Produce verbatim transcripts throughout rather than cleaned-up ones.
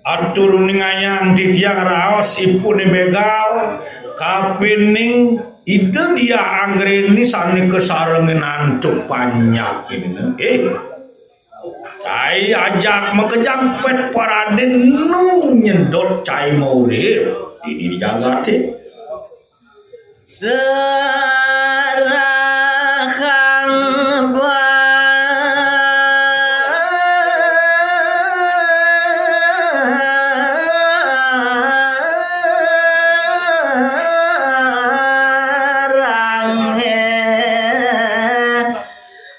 Atur ningayang titiang raos ipuné bégal, kapining Ida Diah Anggraini sané kasarengin antuk panjak ini. Eh, cai ajak makejang pét paradin nu nyedot cai maurip di, di jagaté. Serahang barang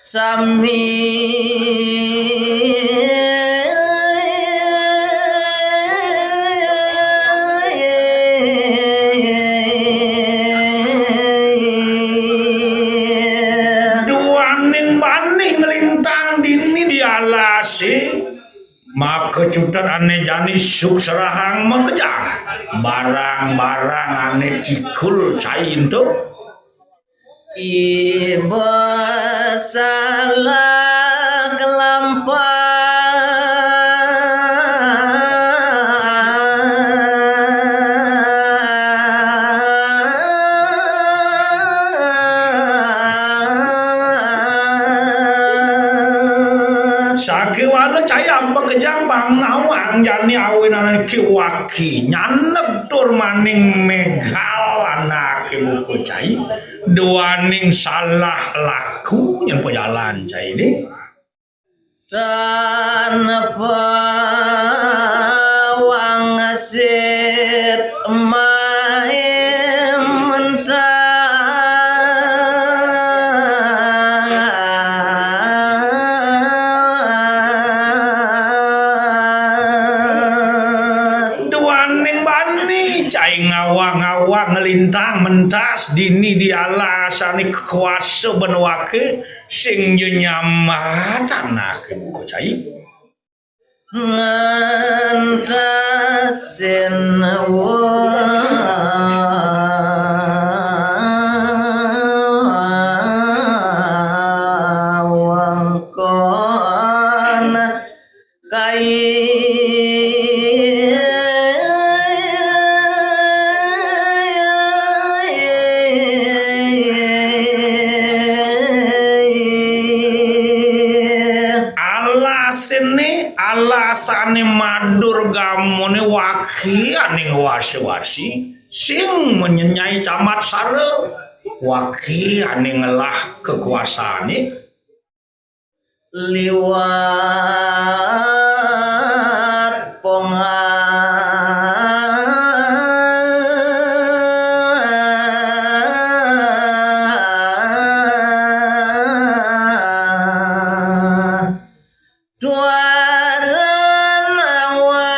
sami. Duaning bani nglintang dini di alasé, maka cutet ané jani sukserahang makejang barang-barang ané cikul cai ento. Iba salah kelampah. Sakéwala cai makejang pang nawang jani awinanné ki waki nyaneg tur maning mégal anaké buka cai. Duaning salah laku nyén pajalan cai dé. Tanpa wangsit main mentas. Duaning bani cai ngawang-ngawang nglintang mentas dini di alas ané kekuasa ban waké sing ja nyambat anaké buka cai. Ngentasin wewengkon kai. Alasé né, alasané madur gamoné waké ané ngwasa-wasi, sing menyenyai camat sara, waké ané ngelah kekuasaané. Liwat pongas. Duaran awang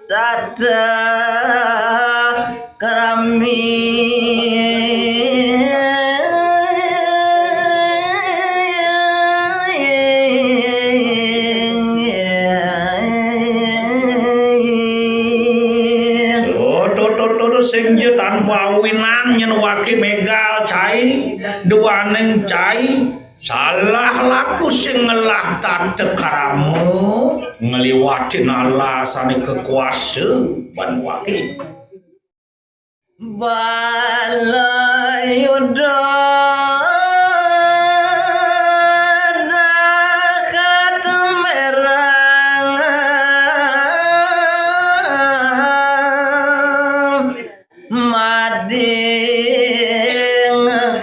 dadah kerami. Tuh, tuh, tuh, tuh, tuh, sing ja tanpa awinan nyén waké mégal cai, duaning cai, salah laku sing ngelah tata krama, ngliwatin alasané kekuasa ban waké. Bala Yuda dahat merang. Mading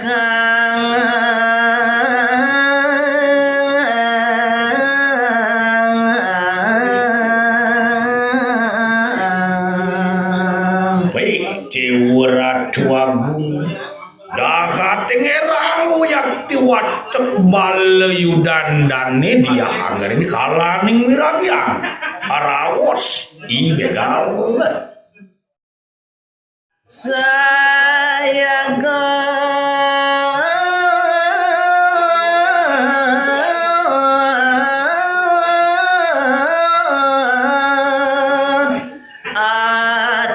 kang. Wéh, Déwa Ratu Agung. Dahating érang uyakti watek bala yudandané Diah Anggraini kalaning miragiang. Raos, I Bégal. Sayaga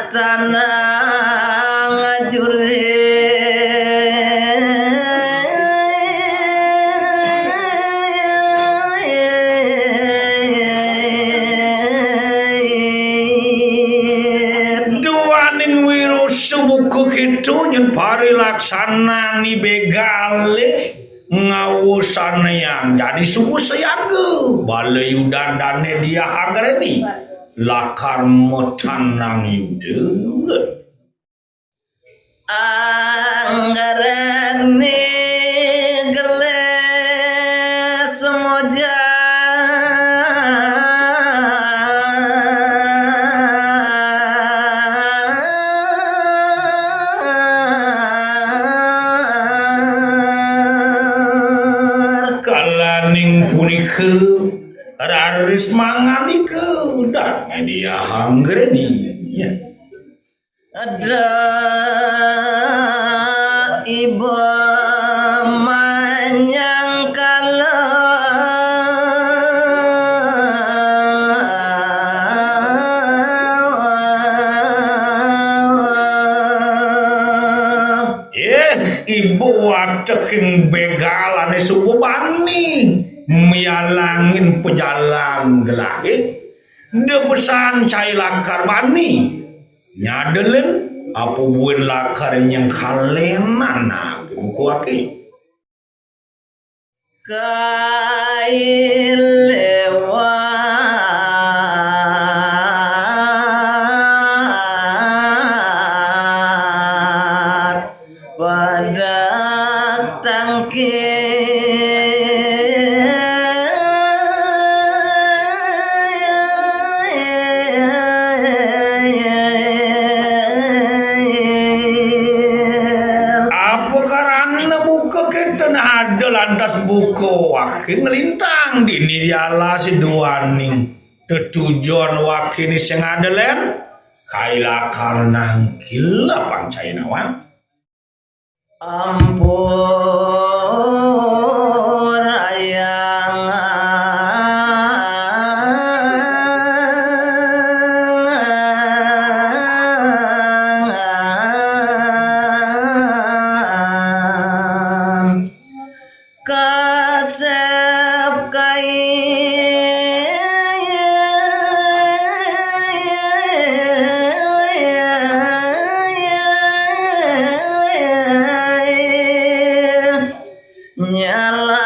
atanang juri. Sanani begalé ngawusanayang jadi suku sayaga. Bala yudan dané Diah Anggreni lakar matanang yuda. Anggreni gelis mojar. Kalaning punika raris mangandika dané Diah Anggreni. Ada iba manyangkala. Eh, iba wateking begalané suba bani mialangin pajalan gelahé. Da pesan cai lakar bani. Nyadelin apa buin lakar nyengkalen anak buku ake. Kai lewat pada tangkil. Apa karana buka kéto, nah ada lantas buka waké nglintang dini di alas duaning tetujon wakéné sing ada lén. Kai lakar nangkil apang cai nawang. Ampun ayang. Kasép kai nyalang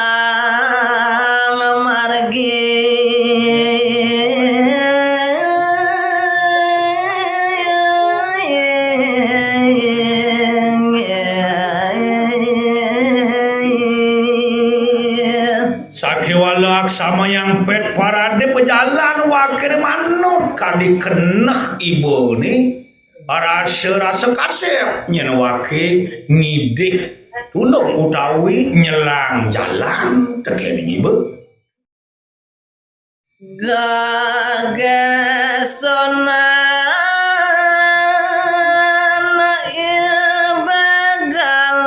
margi. Sakéwala aksamayang pét paradé pajalan wakéné manut kadi keneh ibané. Rasa-rasa kasép nyén waké ngidih tunduk utawi nyelang jalan tekéning iba. Gagesonan ibegal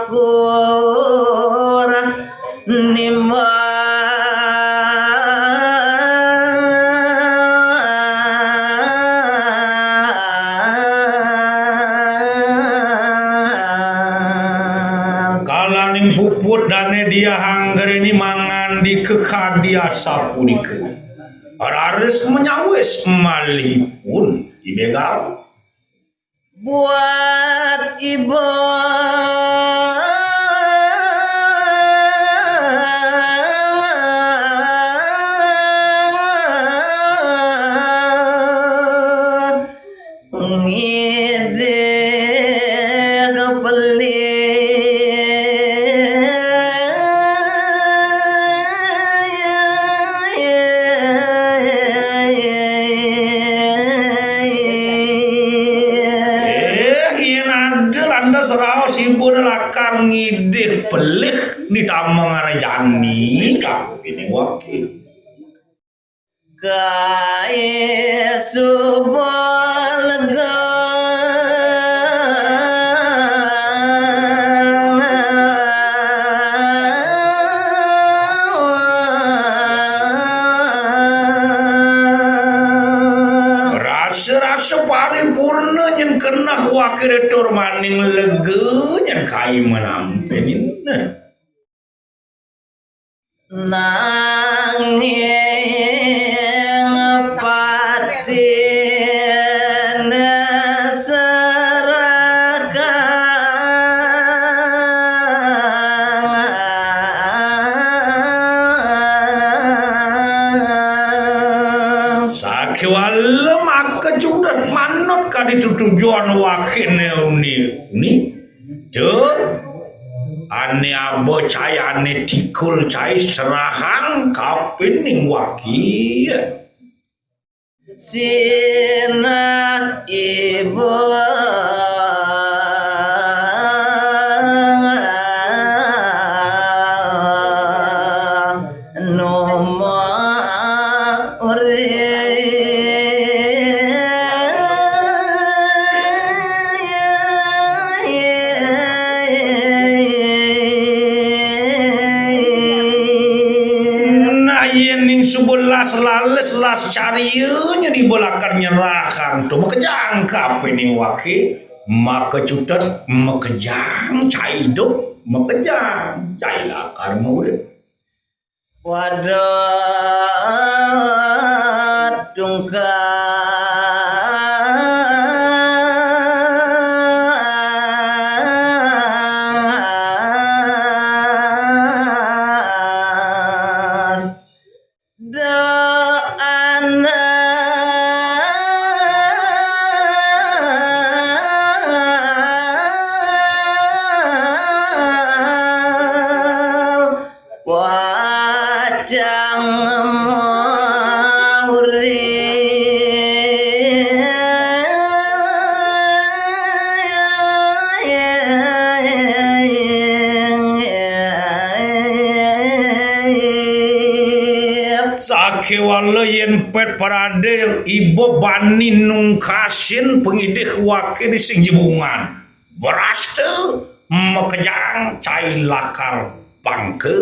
masakur nimbang. Kalaning puput dané Diah Anggreni mangandika kadi asapunika. Raris manyawis malihipun ibegal. Buat iba. Ngidih pelih. Eh, yén ada lantas raos iba lakar ngidih pelih di tameng jani, kaku kéné waké. Kai suba lega. Rasa-rasa paripurna nyén keneh waké tur maning lega nyén kai manampénin. Nanging pati Anut kadi tutujon wakiné uni-uni. Jur. Ané aba cai, ané tikul cai, serahang kapining waki. Sinah ibu nomor uri. Nah, yén ning suba las lales, las carianya di belakang nyerahang to, makejang kapining waki, maka cutet, makejang cai idup, makejang cai lakar maurip. Wadah tungkas. Doana wajang mauri. Sakéwala yén pét parade iba bani nungkasin pangidih wakiné sing jebungan. Brasta makejang cai lakar pangka.